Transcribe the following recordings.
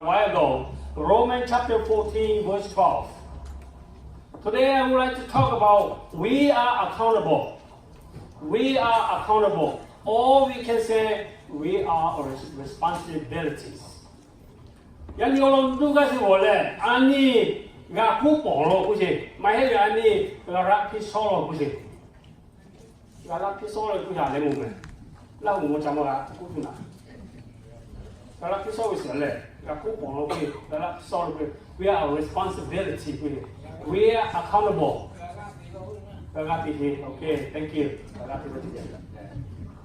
while ago, Romans chapter fourteen, verse twelve. Today I would like to talk about we are accountable. We are accountable. Or we can say we are our responsibilities. Yaꞈ nyi awˬ lawn tuˬ g'a shiˍ g'awˬ leh, a nyi g'a k'oˆ pawˍ law k'oˆ sheˍ. Maˇ heˆ ve a nyi g'a laˇ hpiˇ shawˉ law k'oˆ sheˍ. G'a laˇ hpiˇ shawˉ law k'oˆ yaꞈ leh mawˬ meh. Laˇ hoꞈ mawˬ ca maˇ g'a k'oˆ tuˬ naˍ. G'a laˇ hpiˇ shawˉ ve shiˍ lehˬ, g'a k'oˆ pawˍ law k'oˆ, g'a laˇ hpiˇ shawˉ law k'oˆ, we are responsibility k'oˆ, we are accountable. G'a g'a teꞈ ve, okay, thank you. G'a g'a teꞈ ve,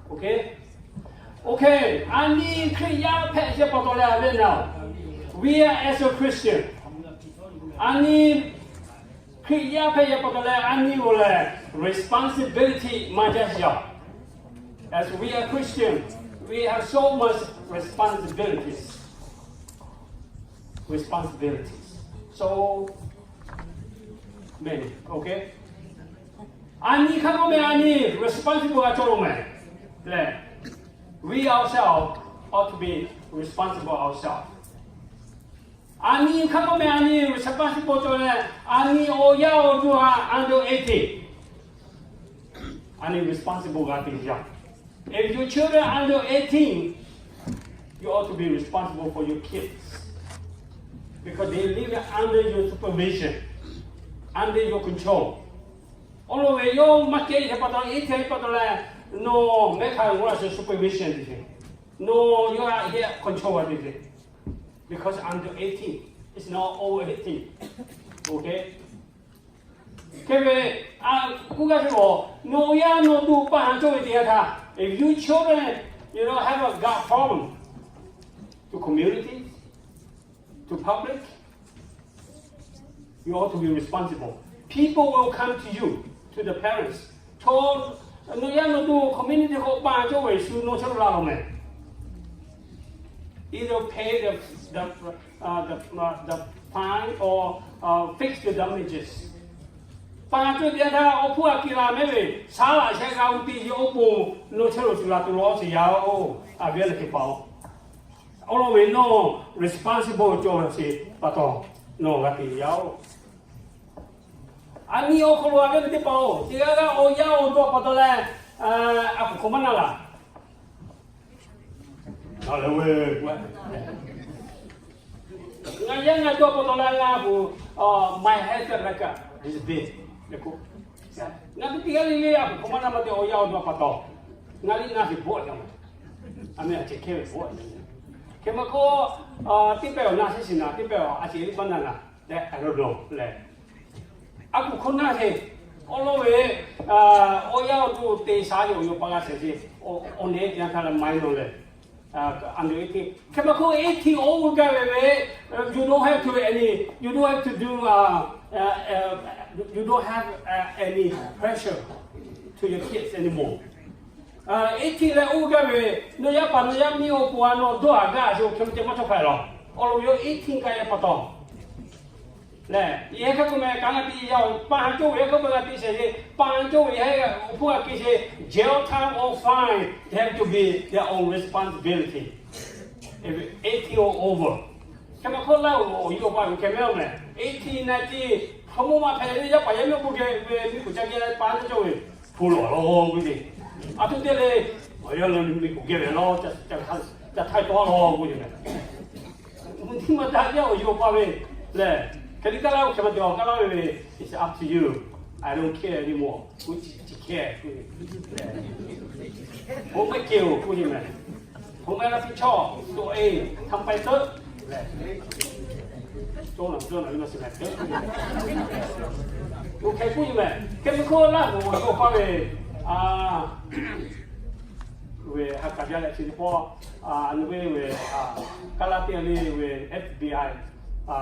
okay. Okay, a nyi Hkriꞈ yaˇ hpehꞈ shehˍ pa taw leh a ve naˍ, we are as a Christian. A nyi Hkriꞈ yaˇ hpehꞈ shehˍ pa taw leh a nyi g'awˬ lehˬ responsibility maˇ jaˇ shiˍ yaˇ. As we are Christian, we have so much responsibilities. Responsibilities. So many, okay? A nyi hk'a k'oˆ meh a nyi responsible g'a cawˬ lo meh lehˬ, we ourselves ought to be responsible ourselves. A nyi hk'a k'oˆ meh a nyi responsible cawˬ leh, a nyi awˬ yaˇ awˬ duˬ htaꞈ under eighteen, a nyi responsible g'a teꞈ yaˇ. If your children under eighteen, you ought to be responsible for your kids because they live under your supervision, under your control. Awˬ lawn ve yawˇ maˇ kehˉ hk'e pa taw, eighteen hk'e pa taw leh, nawˬ mehˆ hk'a g'awˬ la shu supervision teˇ hk'e, nawˬ yawˇ htaꞈ hk'e control g'a teˇ hk'e. Because under eighteen, it's not over eighteen. Okay. Hk'e ve, a, k'oˆ gaˇ ve awˬ, nawˬ yaˇ nawˬ duˬ pa haˍ cawˇ ve teˇ yanˇ htaˇ, if you children, you know, have a gut problem to community, to public, you ought to be responsible. People will come to you, to the parents. Chaw, nawˬ yaˇ nawˬ duˬ community hk'aw pa cawˇ ve shu nawˬ chehˇ la laˬ meh. Either pay the, the, uh, the, uh, the fine or, uh, fix the damages. Pa cawˇ teˇ yanˇ htaˇ awˬ hpfuhˇ a kiˬ la mehˉ ve, shaˉ laꞈ sheh g'a oˇ teˇ yawˇ oˉ k'o, nawˬ chehˇ lo tuˬ la tuˬ law sheˍ yaˇ oˬ, a ve leh hk'e pa oˬ. Awˬ lawn ve nawˬ responsible cawˬ sheˍ pa taw, nawˬ g'a teꞈ yaˇ oˬ. A nyi awˬ hk'aw lo a ve teˇ hpaˍ-oˬ, teˇ g'aˇ g'aˇ awˬ yaˇ awˬ duˬ pa taw leh, a kuˬ hk'awꞈ maˇ na laˬ. Ngaˬ yaˇ ngaˬ duˬ pa taw leh ngaˬ kuˬ, my head like this big. Ngaˬ teˇ g'aˇ le le a kuˬ hk'awꞈ maˇ na ma te awˬ yaˇ awˬ duˬ pa taw, ngaˬ liˇ na sheˍ bawˆ jaˇ. A meh a ceh hkehˇ ve bawˆ jaˇ. Hk'e ma k'o, teˇ pehˍ awˬ na sheˍ shiˍ na, teˇ pehˍ awˬ a ceh liˇ baˆ na na tehꞈ a lo dawˬ leh, a kuˬ hk'awꞈ na sheˍ. Awˬ lawn ve awˬ yaˇ awˬ duˬ te sha yoˬ yoˬ pa g'a shehˍ sheˍ. Awˬ nehˬ teˇ yanˇ htaˇ leh maˇ heˆ nawˬ lehˬ, under eighteen. Hk'e ma k'o eighteen oˇ g'uˇ gaˇ ve ve, you don't have to any, you don't have to do, you don't have, you don't have any pressure to your kids anymore. Eighteen leh oˇ g'uˇ gaˇ ve, nawˬ yaˇ paˍ nawˬ yaˇ miˇ awˬ pon a nawˬ dawˇ haˍ gaˇ sheˍ, awˬ hk'e ma ceh maˇ cawˇ hpehꞈ laˬ. Awˬ lawn ve eighteen kaꞈ yaˇ pa taw lehˬ, yehˬ hk'aˇ k'oˆ meh kaꞈ ngaˬ teˇ yanˇ pa haˍ cawˇ ve yaˇ hk'aˇ pa g'a teꞈ shehˍ ve, pa haˍ cawˇ ve yaˇ awˬ hpfuhˇ g'a hk'e sheˍ, jail time or fine, they have to be their own responsibility. Eighteen or over. Hk'e ma hk'oˆ laˇ oˬ, awˬ yaˇ awˬ pa ve hk'e mehˉ-oˬ meh. Eighteen, nineteen, hk'a mawˇ maˇ hpehꞈ ve yaˇ paˍ yaˇ miˇ awˬ pon geh ve miˬ kuˬ ca geh pa cawˇ ve, hpu lawˬ law k'oˆ ve. A htoꞈ te le, awˬ yaˇ lehˬ miˬ kuˬ geh ve law, ca htaiˇ tawˆ law k'oˆ ve meh. Mvuhˇ tiˉ maˇ daꞈ jaˇ awˬ yaˇ awˬ pa ve lehˬ, hk'e te kaˇ laˇ-oˬ, hk'e ma te awˬ kaˇ laˇ ve ve, it's up to you. I don't care anymore. Chi hkeh, ผมไม่เกี่ยว k'oˆ ve meh. ผมไม่รับผิดชอบ ตัวเอง ทำไปเถอะ lehˬ, cawˇ naˬ cawˇ naˬ ve naˬ shiˍ naˬ teˇ, oˇ hk'e k'oˆ ve meh. Hk'e meuˇ hkawˇ laˇ hoꞈ awˬ yaˇ awˬ pa ve, a, ve ha kaˍ jaˇ leh chi teˇ pawˆ, a, nawˬ ve ve, a, kaˇ laˇ teˇ g'aˇ le ve FBI, a,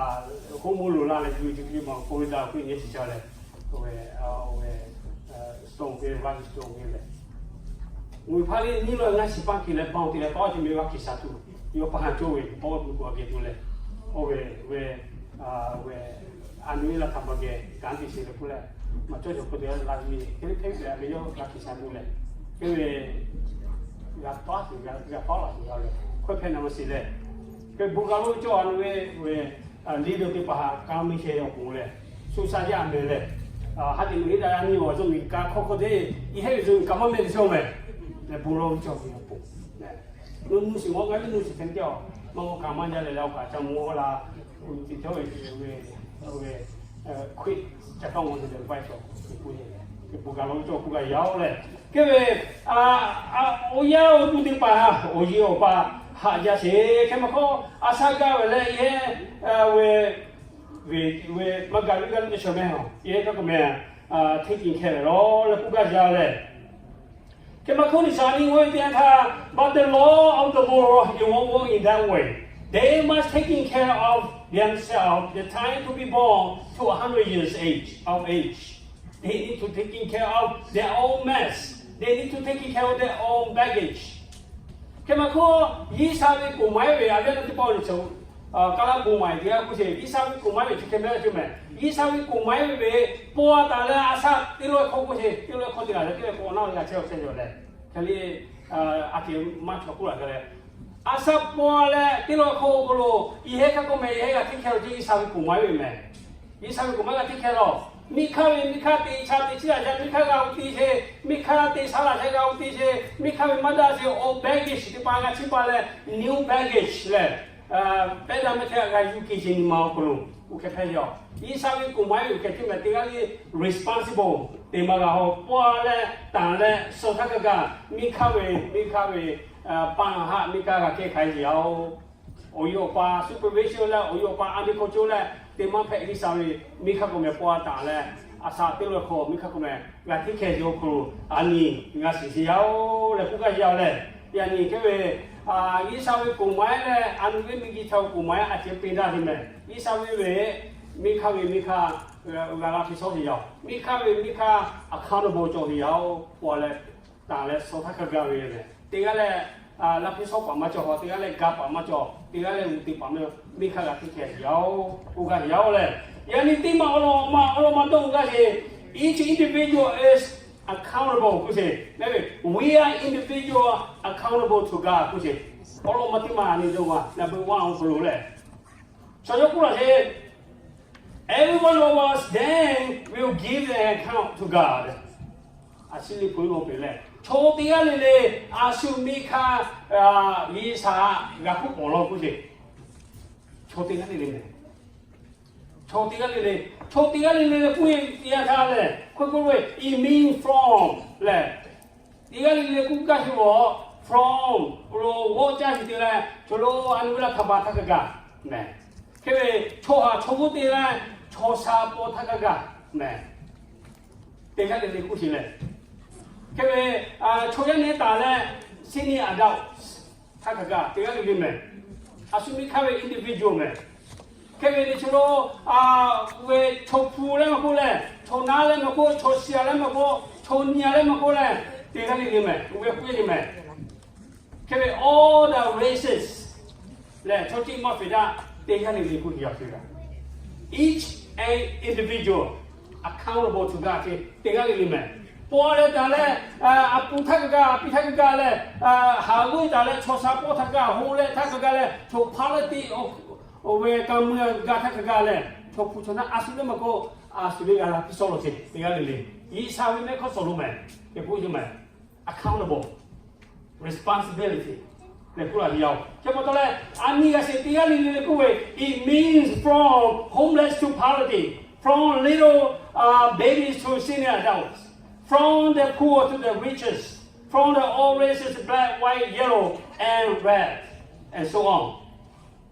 hoˉ moˇ loˍ laˇ leh yuˬ yuˬ yuˬ ma Florida hk'oˆ nyi chi ca leh, ve, ve, stone ve, Rolling Stone ve lehˬ, ngaˬ hui hpaˇ le nyiˇ lawˬ ngaˇ shiˍ paˇ hkiˬ leh bawˬ te leh tawˇ chi meh g'a hkiˬ shaˍ tuˬ, yawˇ pa haˍ cawˇ ve, tawˇ ve k'o a geh tuˬ leh, oˇ ve, ve, a, ve, a nu ve laˇ htaꞈ pa geh kanˉ te sheˍ leh k'oˆ leh, maꞈ cawˇ cawˬ hk'oˆ te la ve, hk'e te hk'e te ve yawˇ g'a hkiˬ shaˍ tuˬ leh, hk'e ve, g'a tawˇ sheˍ, g'a tawˇ laꞈ sheˍ g'a leh, hkawˇ hpehꞈ na ma sheˍ leh, Hk'e bon g'a lo cawˇ a ve, leader teˇ hpaˍ htaꞈ ka mi sheh awˬ pon lehˬ, shu sha yaˇ meh lehˬ, ha teꞈ meuꞈ heˆ daꞈ a nyi awˬ zuhꞈ miˬ ka hk'aw hk'aw teˇ, i heˆ ve zuhꞈ miˬ ka maˇ meh ve cawˇ meh. Lehˬ bon lawˇ ve cawˇ ve awˬ pon, nuˇ nuˇ shiˍ mawˇ g'a ve nuˇ shiˍ hk'e cawˇ, maˇ mawˇ ka maˇ jaˇ leh leh awˬ kaꞈ ca mawˇ la, teˇ cawˇ ve, ve, hk'e ca taˇ mawˇ te leh ve paˇ cawˬ, bon g'a lo cawˇ k'oˆ g'a yaˇ-oˬ lehˬ. Hk'e ve, awˬ yaˇ awˬ duˇ teˇ hpaˍ awˬ yeˬ awˬ pa haꞈ jaˇ sheˍ. Hk'e maˇ hk'awˇ a shaˉ gaˇ ve leh yehˇ ve, ve, ve maˇ gaˬ ve g'a ve teˇ shawˍ meh a, yehˇ kaˇ k'o meh, taking care ve lawˬ leh k'oˆ gaˇ yaˇ lehˬ. Hk'e maˇ hkawˇ ni shaˍ ni g'awˇ ve teˇ yanˇ htaˇ, but the law of the world, it won't work in that way. They must taking care of themselves, the time to be born to a hundred years age, of age. They need to taking care of their own mess. They need to taking care of their own baggage. Hk'e maˇ hkawˇ, G'uiˬsha ve koˍ maˍ-ehˉ ve a ve teˇ pawˆ ni cawˬ, ka laˇ bon maˍ-e teˇ g'aˇ k'oˆ sheˍ, G'uiˬsha ve koˍ maˍ-ehˉ ve chi hk'e meh ve ceˇ meh. G'uiˬsha ve koˍ maˍ-ehˉ ve paw a taˍ leh a shaꞈ teˇ lawˇ hkawˇ k'oˆ sheˍ, teˇ lawˇ hkawˇ teˇ g'aˇ leh teˇ lawˇ hkawˇ awˬ naˆ g'a chehˇ awˬ chehˇ ve lehˬ, hk'e le, a teꞈ maˇ chaw k'oˆ laˬ hk'e leh, a shaꞈ paw leh teˇ lawˇ hkawˇ awˬ hk'aw lo, i heˆ kaˇ k'oˆ meh, i heˆ g'a teˇ hkeh lo ce G'uiˬsha ve koˍ maˍ-ehˉ ve meh. G'uiˬsha ve koˍ maˍ-ehˉ g'a teˇ hkeh lawˬ. Miˇ hk'aˇ ve miˇ hk'aˇ te cha te chi laˬ ca miˇ hk'aˇ g'a-o te sheˍ, miˇ hk'aˇ te shaˉ laˬ ca g'a-o te sheˍ, miˇ hk'aˇ ve maˇ daꞈ sheˍ, old baggage teˇ hpaˍ g'a chiˇ pa leh, new baggage lehˬ, pehˉ daꞈ mehˆ hk'e g'a yuˬ ke sheˍ nyi ma awˬ hk'aw lo, oˇ hk'e hpehꞈ ve yoˬ. G'uiˬsha ve koˍ maˍ-ehˉ ve hk'e teˇ meh teˇ g'aˇ le responsible te maˇ g'a haw, paw leh taˍ leh suh htaˇ kaꞈ kaꞈ miˇ hk'aˇ ve, miˇ hk'aˇ ve, paˇ haꞈ miˇ hk'aˇ g'a kehˇ hk'aˬ hk'e yaˇ-oˬ. Awˬ yeˬ awˬ pa supervision leh awˬ yeˬ awˬ pa a nyi hk'aw coˇ leh te maˇ hpehꞈ G'uiˬsha ve miˇ hk'aˇ k'o meh paw taˍ leh, a shaꞈ teˇ lawˇ hkawˇ miˇ hk'aˇ k'o meh g'a teˇ hkeh yoˬ hk'aw lo, a nyi g'a shiˍ sheˍ yaˇ-oˬ leh k'oˆ gaˇ yaˇ lehˬ. Yaꞈ nyi hk'e ve, G'uiˬsha ve koˍ maˍ-ehˉ leh a nyi ve miˇ G'uiˬsha ve koˍ maˍ-ehˉ a ceh peˇ daꞈ ve meh. G'uiˬsha ve ve miˇ hk'aˇ ve miˇ hk'aˇ g'a laˇ hpiˇ shawˉ sheˍ yaˇ-oˬ. Miˇ hk'aˇ ve miˇ hk'aˇ accountable cawˬ ve yaˇ-oˬ, paw leh taˍ leh suh htaˇ kaꞈ gaˇ ve lehˬ, teˇ g'aˇ leh laˇ hpiˇ shawˉ paˍ maˇ cawˬ, teˇ g'aˇ leh ga paˍ maˇ cawˬ, teˇ g'aˇ leh uˉ te paˍ maˇ, miˇ hk'aˇ g'a teˇ hkeh yaˇ-oˬ, oˇ g'aˇ yaˇ-oˬ lehˬ. Yaꞈ nyi teˇ maˬ awˬ lawn maˇ awˬ lawn maˇ dawˇ g'aˇ sheˍ. Each individual is accountable k'oˆ sheˍ. Meh ve, we are individual accountable to God k'oˆ sheˍ. Awˬ lawn maˇ teˇ maˬ a nyi dawˇ g'aˇ number one awˬ hk'aw lo lehˬ, chaw yaˇ k'oˆ laˬ sheˍ, every one of us then will give an account to God. A shu le k'oˆ ve lehˬ, chaw teˇ g'aˇ le le a shu miˇ hk'aˇ G'uiˬsha g'a hkuˆ k'awꞈ law k'oˆ sheˍ. Chaw teˇ g'aˇ le le meh. Chaw teˇ g'aˇ le le, chaw teˇ g'aˇ le le k'oˆ ve teˇ yanˇ htaˇ lehˬ, hk'e k'oˆ ve it means from lehˬ, teˇ g'aˇ le le k'oˆ gaˇ sheˍ ve from lo g'awˇ caˇ sheˍ te leh, chaw lo a nyi ve laˇ htaꞈ ba htaˇ kaꞈ gaˇ meh. Hk'e ve, chaw haꞈ chaw g'oˇ te leh chaw sha paw htaˇ kaꞈ gaˇ meh. Teˇ g'aˇ le le k'oˆ sheˍ lehˬ, hk'e ve, chaw yaˇ nehˉ taˍ leh senior adult htaˇ kaꞈ gaˇ teˇ g'aˇ le le meh. A shu miˇ hk'aˇ ve individual meh. Hk'e ve le chaw lo, ve chaw hpu leh maˇ k'oˆ leh, chaw naˉ leh maˇ k'oˆ, chaw shi a leh maˇ k'oˆ, chaw nyi a leh maˇ k'oˆ leh, teˇ g'aˇ le le meh, oˇ ve k'oˆ ve le meh. Hk'e ve all the races lehˬ, chaw ciˇ maˇ feˍ daꞈ, teˇ g'aˇ le le k'oˆ ve yaˇ hk'e g'a. Each an individual accountable to God ce, teˇ g'aˇ le le meh. Paw leh taˍ leh, a pu htaˇ kaꞈ gaˇ, a pi htaˇ kaꞈ gaˇ leh, haˍ g'uˇ taˍ leh chaw sha paw htaˇ kaꞈ gaˇ, ho leh htaˇ kaꞈ gaˇ leh, chaw hpaˇ leh teˇ, oˇ ve ka mui gaˇ htaˇ kaꞈ gaˇ leh, chaw hpu chaw naˉ a shu leh maˇ k'oˆ, a shu leh g'a la hpiˇ shawˉ lo ce, teˇ g'aˇ le le. G'uiˬsha ve mehˆ hk'aˇ suh lo meh, te k'oˆ ve meh. Accountable, responsibility leh k'oˆ laˬ ve yaˇ-oˬ. Hk'e pa taw leh, a nyi g'a sheˍ teˇ g'aˇ le le k'oˆ ve, it means from homeless to poverty, from little babies to senior adults, from the poor to the richest, from the all races, black, white, yellow, and red, and so on.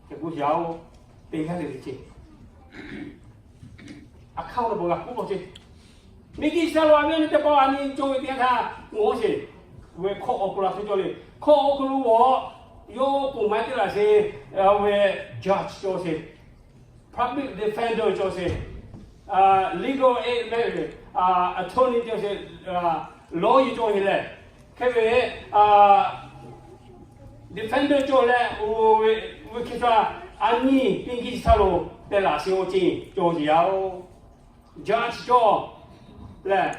Hk'e k'oˆ yaˇ-oˬ, teˇ g'aˇ le le ce. Accountable g'a k'oˆ law ce. Miˇ G'uiˬsha lo a ve teˇ pawˆ a nyi cawˬ ve teˇ yanˇ htaˇ, ngaˬ hui sheˍ ve hkawˇ awˬ hk'aw lo a hk'e cawˬ le. Hkawˇ awˬ hk'aw lo g'awˇ yawˇ k'oˍ maˍ teˇ laˬ sheˍ, a ve judge cawˬ sheˍ, public defender cawˬ sheˍ, legal aid meh ve, attorney cawˬ sheˍ, lawyer cawˬ sheˍ lehˬ, hk'e ve defender cawˬ leh, oˇ ve hk'e htaˇ a nyi Miˇ G'uiˬsha lo te laˬ sheˍ awˬ ceˬ cawˬ sheˍ yaˇ-oˬ. Judge cawˬ lehˬ,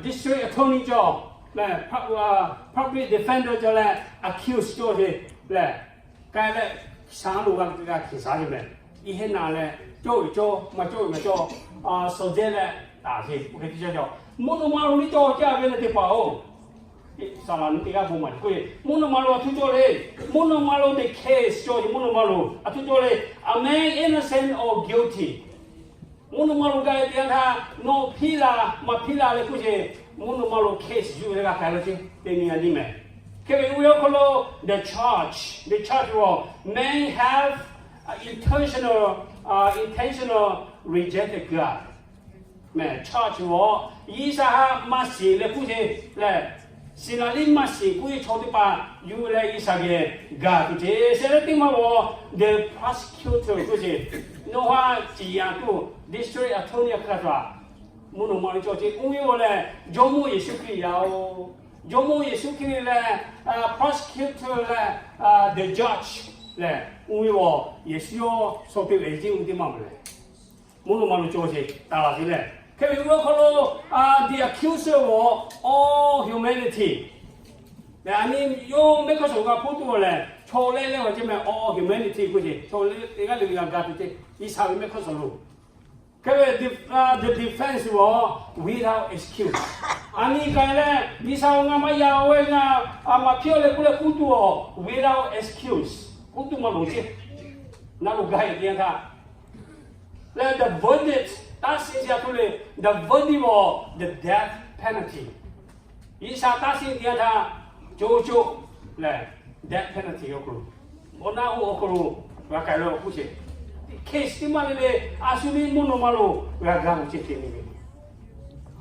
district attorney cawˬ lehˬ, public defender cawˬ leh, accused cawˬ sheˍ lehˬ, k'ai leh Shaˉ lo g'a g'a hkiˬ shaˉ ve mehˬ. Iˉ heˆ naˍ leh, cawˇ ve cawˇ, maˇ cawˇ ve maˇ cawˇ, suhˍ jehˇ leh taˍ ve, oˇ hk'e te cawˇ cawˇ. Mvuhˇ naw ma lo liˇ cawˇ caˇ ve leh teˇ hpaˍ-oˬ, saˍ laꞈ nyi teˇ g'aˇ bon maˍ k'oˆ ve, mvuhˇ naw ma lo a htoˇ cawˇ le. Mvuhˇ naw ma lo the case cawˇ ve, mvuhˇ naw ma lo a htoˇ cawˇ le. A man innocent or guilty. Mvuhˇ naw ma lo gaˬ ve teˇ yanˇ htaˇ, nawˬ hpiˇ la maˇ hpiˇ la leh k'oˆ ve, mvuhˇ naw ma lo case yuˬ leh g'a k'ai lo ce, teˇ nyi a nyi mehˬ. Hk'e ve oˇ ve awˬ hk'aw lo the charge, the charge awˬ, man have intentional, intentional rejected God. Mehˬ charge awˬ, G'uiˬsha haꞈ maˇ shiˍ leh k'oˆ ve lehˬ, shiˍ naˍ liˇ maˇ shiˍ k'oˆ ve chaw teˇ hpaˍ yuˬ leh G'uiˬsha geh gaˬ tuˬ ce. Shehˍ leh teˇ maˇ awˬ, the prosecutor k'oˆ ve, nawˬ haꞈ ciˍ yanˍ tuˬ district attorney hk'aˬ htaˇ, mvuhˇ naw ma lo cawˇ ce. Oˇ ve awˬ lehˬ, Jawˇmawˇ Yeˍsuˆ Hkriꞈ yaˇ-oˬ. Jawˇmawˇ Yeˍsuˆ Hkriꞈ lehˬ, prosecutor lehˬ, the judge lehˬ, oˇ ve awˬ Yeˍsuˆ yawˇ sawˍ teˇ ve ce, oˇ teˇ maˇ mehˬ lehˬ, mvuhˇ naw ma lo cawˇ ce, taˍ laˬ ce lehˬ. Hk'e ve oˇ ve awˬ hk'aw lo, the accuser awˬ, all humanity. Lehˬ a nyi yawˇ mehˆ hk'aˇ suhˍ g'a hpoˇ tuˬ awˬ lehˬ, chaw leh leh awˬ ce mehˬ, all humanity k'oˆ ce, chaw leh teˇ g'aˇ le le g'a ga tuˬ ce, G'uiˬsha ve mehˆ hk'aˇ suhˍ lo. Hk'e ve the defense awˬ, without excuse. A nyi k'ai leh G'uiˬsha-oˬ, ngaˬ maˇ yaꞈ-oˬ ve, ngaˬ maˇ hpiˇ-oˬ leh k'oˆ leh k'oˆ tuˬ awˬ, without excuse, k'oˆ tuˬ maˇ loˍ ce. Na lo gaˬ e teˇ yanˇ htaˇ lehˬ, the verdict, taˇ shiˍ ce a htoˇ le, the verdict awˬ, the death penalty. G'uiˬsha taˇ shiˍ teˇ yanˇ htaˇ, co co lehˬ, death penalty awˬ hk'aw lo, awˬ naˆ hoꞈ awˬ hk'aw lo g'a k'ai lo k'oˆ ce. Case teˇ maˇ le le, a shu ve mvuhˇ naw ma lo g'a ga lo ce te nyi ve.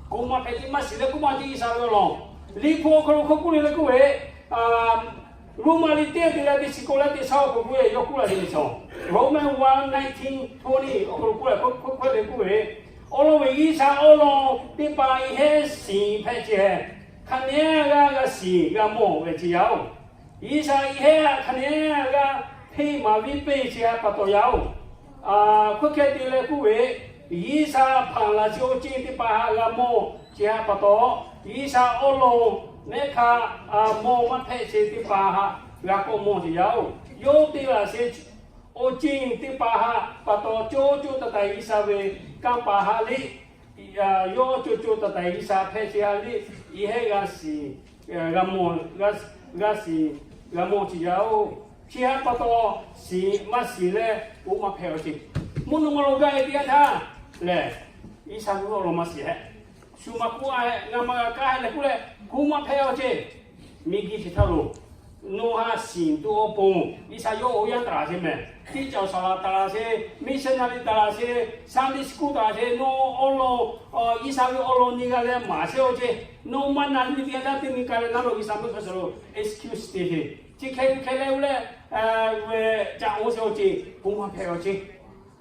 K'oˆ maˇ hpehꞈ ce, maˇ shiˍ leh k'oˆ maˇ ce, G'uiˬsha ve awˬ lawn. Liꞈ hpu awˬ hk'aw lo hk'oˆ k'oˆ le leh k'oˆ ve, Roˉmaꞈ liꞈ teˇ te leh teˇ chi k'awˇ leh teˇ shaˉ awˬ hk'aw k'oˆ ve, yawˇ k'oˆ laˇ ve nyi shawˍ, Romans one nineteen twenty awˬ hk'aw lo k'oˆ leh k'oˆ hk'oˆ le k'oˆ ve, awˬ lawn ve G'uiˬsha awˬ lawn teˇ hpaˍ iˉ heˆ shiˍ hpehꞈ ce, hk'aˬ nehˉ g'aˇ g'a shiˍ g'a mawˬ ve ce yaˇ-oˬ. G'uiˬsha iˉ heˆ hk'aˬ nehˉ g'aˇ hpeˇ maˍ viˉ peˇ ce ha pa taw yaˇ-oˬ. Hk'oˆ hk'e te leh k'oˆ ve, G'uiˬsha hpanˍ laˬ ce awˬ ceuˬ teˇ hpaˍ haꞈ g'a mawˬ ce ha pa taw, G'uiˬsha awˬ lawn mehˆ hk'a mawˬ maˇ hpehꞈ ce teˇ hpaˍ haꞈ g'a k'awꞈ mawˬ ce yaˇ-oˬ. Yawˇ te laˬ ce awˬ ceuˬ teˇ hpaˍ haꞈ pa taw, co co taiˍ taiˍ G'uiˬsha ve kanˇ paˍ haꞈ liˇ, yawˇ co co taiˍ taiˍ G'uiˬsha hpehꞈ ce ha liˇ, iˉ heˆ g'a shiˍ g'a mawˬ, g'a shiˍ g'a mawˬ ce yaˇ-oˬ. Chi ha pa taw, shiˍ maˇ shiˍ leh k'oˆ maˇ hpehꞈ awˬ ce. Mvuhˇ naw ma lo gaˬ e teˇ yanˇ htaˇ lehˬ, G'uiˬsha ve awˬ lawn maˇ shiˍ hehꞈ, shu maˇ k'oˆ a hehꞈ, ngaˬ maˇ g'a kaˇ hehꞈ leh k'oˆ leh, k'oˆ maˇ hpehꞈ awˬ ce. Miˬguiˬ chi htaˇ lo nawˬ haꞈ shiˍ tuˬ awˬ pon, G'uiˬsha yawˇ awˬ yanˇ taˍ laˬ ce mehˬ. Teˇ caoˬ saˍ laꞈ taˍ laˬ ce, missionary taˍ laˬ ce, Sunday school taˍ laˬ ce, nawˬ awˬ lawn, G'uiˬsha ve awˬ lawn nyi g'a leh maˍ chehˇ awˬ ce. Nawˬ maˇ na nyi teˇ yanˇ htaˇ teˇ nyi k'ai leh naˉ lo G'uiˬsha mehˆ hk'aˇ suhˍ lo excuse te ce. Chi hk'e hk'e leh oˇ leh, ve caꞈ oˇ chehˇ awˬ ce, k'oˆ maˇ hpehꞈ awˬ ce.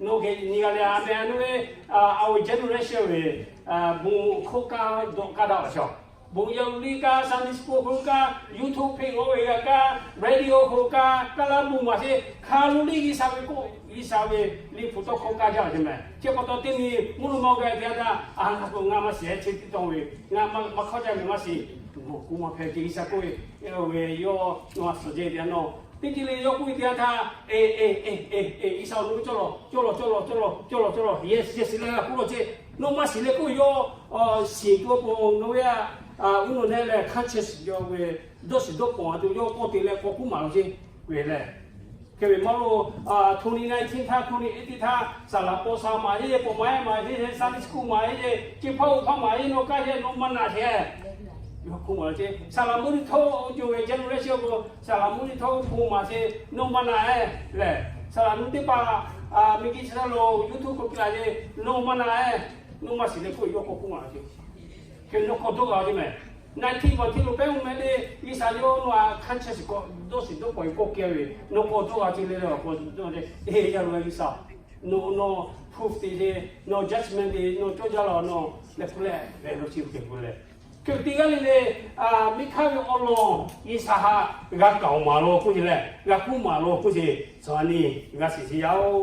Nawˬ geh nyi g'a leh a mehˍ a nawˬ ve, a awˬ generation ve bon hk'oˆ kaˇ dawꞈ kaˇ daꞈ awˬ shaw, bon yaˇ uˬ liˇ kaˇ, Sunday school hk'oˆ kaˇ, YouTube hpeꞈ g'awˇ ve g'a kaˇ, radio hk'oˆ kaˇ, kaˇ laˇ bon maˍ ce. Hk'a lo liˇ G'uiˬsha ve k'oˆ, G'uiˬsha ve liꞈ hpu tawˇ hkawˇ kaˇ jaˇ ce mehˬ. Chi pa taw teˇ nyi mvuhˇ naw ma gaˬ e teˇ yanˇ htaˇ, a ngaˬ k'o ngaˬ maˇ shiˍ hehꞈ, chi tiˉ taw ve, ngaˬ maˇ hk'awˇ jaˇ, ngaˬ maˇ shiˍ, bon k'oˆ maˇ hpehꞈ ce. G'uiˬsha k'oˆ ve, ve yawˇ nawˬ a suhˍ jehˇ ve teˇ yanˇ nawˬ teˇ ceuˬ le yawˇ k'oˆ ve teˇ yanˇ htaˇ, e e e e, G'uiˬsha awˬ nu cawˇ lawˬ, cawˇ lawˬ, cawˇ lawˬ, cawˇ lawˬ, cawˇ lawˬ, yes yes leh g'a k'oˆ lawˬ ce. Nawˬ maˇ shiˍ leh k'oˆ ve yawˇ shiˍ tuˬ awˬ pon nawˬ ve a, uˉ nawˬ nehˆ leh conscience yawˇ ve dawˇ shiˍ dawˇ pawnˍ a tuˬ yawˇ k'awꞈ te leh k'awꞈ k'oˆ maˍ lawˬ ce. Ve lehˬ, hk'e ve maˇ lo, twenty nineteen htaˇ twenty eighteen htaˇ saˍ laꞈ paw sha maˍ yeˇ, paw maˍ yeˇ maˍ yeˇ, Sunday school maˍ yeˇ, ceˇ hpaˇ oˇ hpaˇ maˍ yeˇ, nawˬ kaˇ yeˇ, nawˬ maˇ naꞈ sheˍ. Yawˇ k'oˆ maˍ lawˬ ce. Saˍ laꞈ mvuhˇ teˇ htawˇ oˇ co ve generation k'o, saˍ laꞈ mvuhˇ teˇ htawˇ oˇ hpaw maˍ ce, nawˬ maˇ naꞈ e lehˬ, saˍ laꞈ mvuhˇ teˇ hpaˍ miˬguiˬ chi htaˇ lo YouTube k'oˆ piˇ la ce, nawˬ maˇ naꞈ e, nawˬ maˇ shiˍ leh k'oˆ ve yawˇ k'awꞈ k'oˆ maˍ lawˬ ce. Hk'e nawˬ k'awꞈ dawˇ g'a ce mehˬ. Nineteen forty lo pehˉ mvuhˇ mehˆ le, G'uiˬsha yawˇ nawˬ a conscience k'awꞈ dawˇ shiˍ dawˇ pawnˍ k'awꞈ kehˬ ve, nawˬ k'awꞈ dawˇ g'a ce leh leh awˬ k'awꞈ dawˇ leh, e yaˇ lo G'uiˬsha, nawˬ nawˬ proof te ce, nawˬ judgment te, nawˬ cawˇ jaˇ lawˬ nawˬ leh k'oˆ leh ve lo chi ve te k'oˆ leh, hk'e teˇ g'aˇ le le, miˬ hk'aˇ ve awˬ lawn G'uiˬsha haꞈ g'a k'aoˍ maˍ lawˬ k'oˆ ce leh g'a k'oˆ maˍ lawˬ k'oˆ ce, chaw a nyi g'a shiˍ shiˍ yaˇ-oˬ.